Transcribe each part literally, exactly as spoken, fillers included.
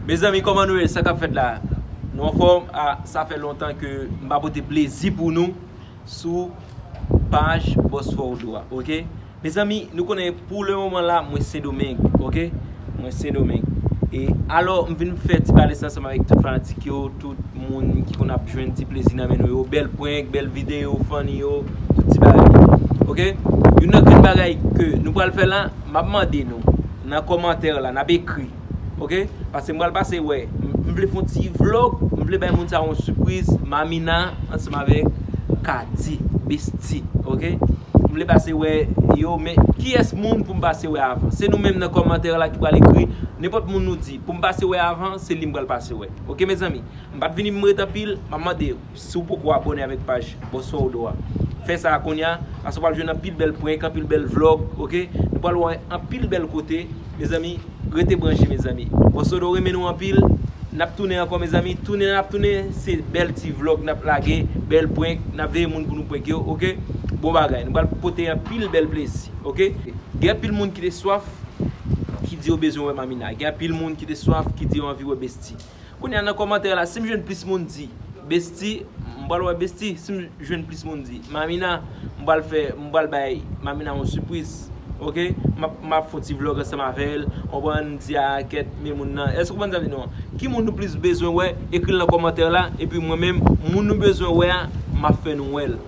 Mezanmi, kòman nou ye? Sa k ap fèt la? Nou anfòm? Ah, sa fè lontan ke m pa pote plezi pou nou sou paj Bòs Fòdo a, oke? Mezanmi, nou konnen pou le moman la, mwen Sendomeng, oke? Mwen Sendomeng. E alò, m vin fè ti pale sa ansanm avèk tout fanatik yo, tout moun ki konn ap jwenn ti plezi nan men nou yo, bèl prank, bèl videyo, funny yo, tout ti bagay. Oke? Youn nan grenn bagay ke nou pral fè la, m ap mande nou, nan kòmantè la, n ap ekri. Oke? Paske m pral pase wè, m, m vle fè yon ti vlog, m vle bay moun sa yon sipriz, Mamina ansanm avèk Kati, besti, oke? M vle pase wè yo, men kiyès moun pou m pase wè avan? Se nou menm nan kòmantè la ki pral ekri, nenpòt moun nou di pou m pase wè avan, se li m pral pase wè. Oke, mezanmi? M p ap vini pou m ret anpil, m ap mande, si w poko abòne avèk paj Bòs Fòdo a, fè sa kounye a, paske w pral jwenn anpil bèl prank, anpil bèl vlog, oke? Nou pral wè anpil bèl kote, mezanmi, rete branche, mezanmi. Bòs Fòdo renmen nou anpil, n ap tounen ankò, mezanmi, tounen n ap tounen, se bèl ti vlog n ap lage, bèl prank, n ap veye moun pou nou prank yo, oke? Bon bagay, nou pral pote anpil bèl plezi, oke? Gen anpil moun ki te swaf, ki di yo bezwen wè Mamina. Gen anpil moun ki te swaf, ki di yo anvi wè besti. Kounye a nan kòmantè la, si m jwenn plis moun di besti, m pral wè besti. Si m jwenn plis moun di Mamina, m pral fè, m pral bay Mamina yon sipriz. Oke? M ap, m ap fè yon ti vlog ansanm avè l. Ou konprann? M di a kèt, men moun nan. Èske w konprann sa m di nou an? Ki moun nou plis bezwen wè? Ekri l nan kòmantè la. Epi mwen menm, moun nou bezwen wè a, m ap fè nou wè l.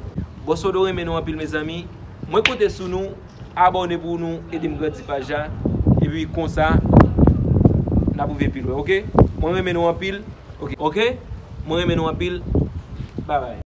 Bòs Fòdo renmen nou anpil, mezanmi. Mwen konte sou nou. Abòne pou nou ede m grandi paj la. Epi konsa, n ap rive pi lwen, oke? Mwen renmen nou anpil. Oke, oke? Mwen renmen nou anpil. Babay.